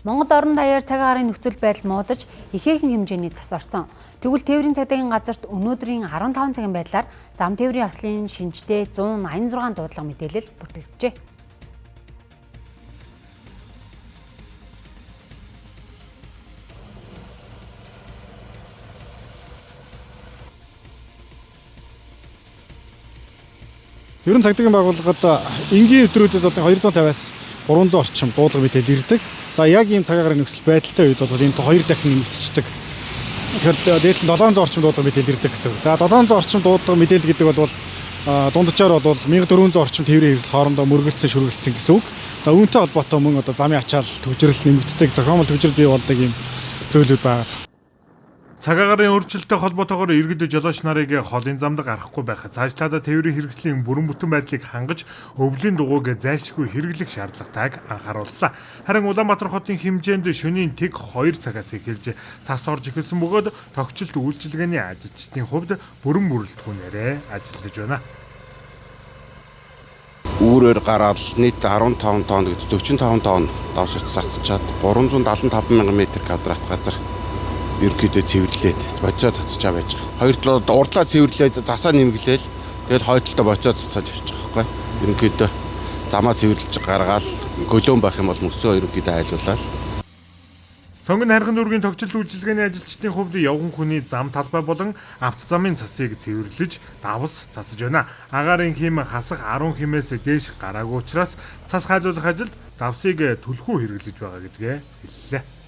Монгол орон даяар цаг агаарын нөхцөл байдал муудаж ихээхэн хэмжээний цас орсон. Тэгвэл тээврийн цагдаагийн газарт өнөөдрийн 15 цагийн байдлаар зам тээврийн ослын шинжтэй 186 дуудлага мэдээлэл бүртгэгджээ. Ер нь цагдаагийн байгууллагад энгийн өдрүүдэд одоо 250-аас 300 орчим дуудлага мэдээлэл ирдэг. За яг ийм цаг агаарын нөхцөл байдалтай үед бол энэ хоёр дахин нэмэгдчихдэг. Тэгэхээр дээд нь 700 орчим дуудлага мэдээлэл ирдэг гэсэн үг. За 700 орчим дуудлага мэдээлэл гэдэг бол дунджаар бол 1400 орчим тээврийн хэрэгсэл хоорондоо мөргөлдсөн шүргэлдсэн гэсэн үг. За үүнтэй холбоотой мөн одоо замын ачаал төвжирэл нэмэгддэг, зохиомол төвжирэл бий болдог ийм зүйлүүд байна. Цаг агаарын өөрчлөлттэй холбоотойгоор иргэд жолооч нарыг холын замд гарахгүй байх, цаашлаад тээврийн хэрэгслийн бүрэн бүтэн байдлыг хангаж өвлийн дугуйг зайлшгүй хэрэглэх шаардлагатайг анхаарууллаа. Харин Улаанбаатар хотын хэмжээнд шөнийн тэг 2 цагаас эхэлж цас орж эхэлсэн бөгөөд тогтчлт үйлчилгээний ажилчдын хувьд бүрэн бүрэлдэхүүнээрээ ажиллаж байна. Үүрээр гараад нийт 15 тонн гэж 45 тонн давс цацчаад 375 мянган метр квадрат газар ерөнхийдөө цэвэрлээд бодисоо цацчаа байж байгаа. Хоёр талаа урдлаа цэвэрлээд засаа нэмгэлээл тэгэл хоёр талдаа бодисоо цацаад явчих байхгүй. Ерөнхийдөө замаа цэвэрлж гаргаал гөлөөн байх юм бол мөсөө ерөнхийдөө айлуулаад. Сонгон хайрхан дүүргийн тогтчлт үйлчилгээний ажилчдын хувьд явган хүний зам талбай болон автозамын цасыг цэвэрлэж давс цасаж байна. Агаарын хийм хасах 10 химээс дээш гараагүй учраас цас хайлуулах ажилд давсыг түлхүү хэрэглэж байгаа гэдгээ хэллээ.